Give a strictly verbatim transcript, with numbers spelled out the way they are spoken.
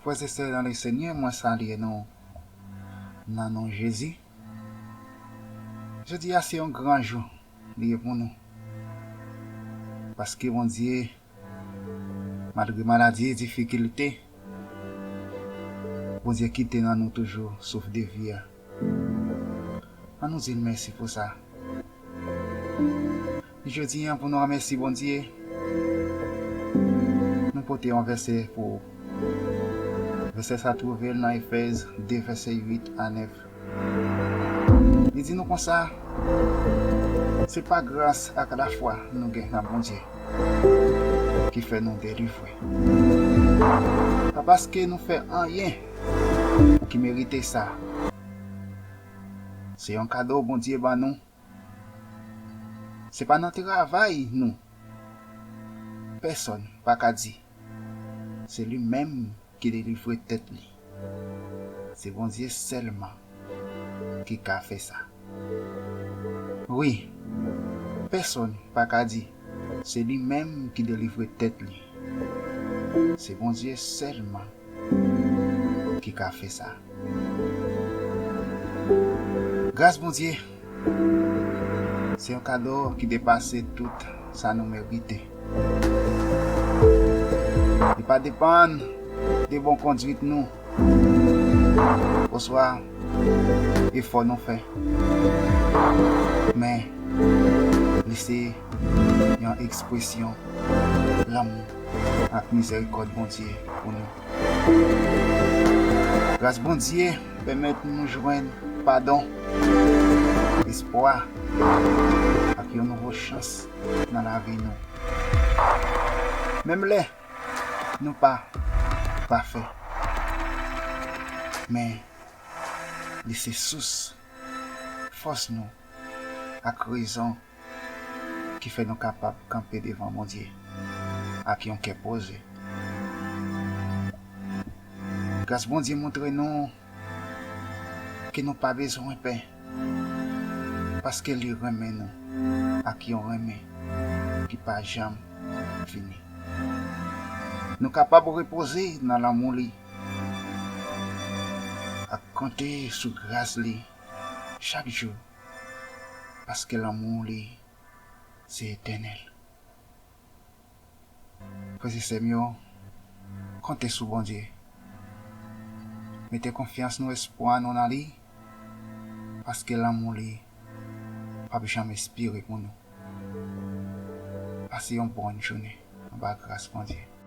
Frè e sè nan le Senyè, mwen salye nou nan non Jezi. Jodi a se yon gran jou li ye pou nou. Paske Bondye, malgre maladi e difikilte, Bondye kite nan nou toujou souf de vi a. Ann nou di l mèsi pou sa. Jodi a, pou nou remèsye Bondye, nou pote yon vèsè pou ou. Vèsè sa twouve l nan Efèz de, vèsè uit a nèf. Li di nou konsa, se pa gras ak lafwa nou gen nan Bondye ki fè nou delivre. Pa paske nou fè anyen ki merite sa. Se yon kado Bondye ban nou. Se pa nan travay nou. Pèsonn pa ka di se li menm ki delivre tèt li. Se Bondye sèlman ki ka fè sa. Wi, pèsonn pa ka di se li menm ki delivre tèt li. Se Bondye sèlman ki ka fè sa. Gras Bondye se yon kado ki depase tout sa nou merite. Li pa depann de bon kondwit nou oswa efò nou fè. Men, li se yon ekspresyon lanmou ak mizerikòd Bondye pou nou. Gras Bondye pèmèt nou jwenn padon, espwa, ak yon nouvo chans nan lavi nou. Menm lè nou pa pafè, men li se sous fòs nou ak rezon ki fè nou kapab kanpe devan Bondye ak yon kè poze. Gras Bondye montre nou ke nou pa bezwen pè, paske li renmen nou ak yon renmen ki pa janm fini. Nou kapab repoze nan lanmou li ak konte sou gras li chak jou, paske lanmou li se etènèl. Frè e sè m yo, konte sou Bondye. Mete konfyans nou, espwa nou nan li, paske lanmou li p ap janm espire pou nou. Pase yon bòn jounen anba gras Bondye.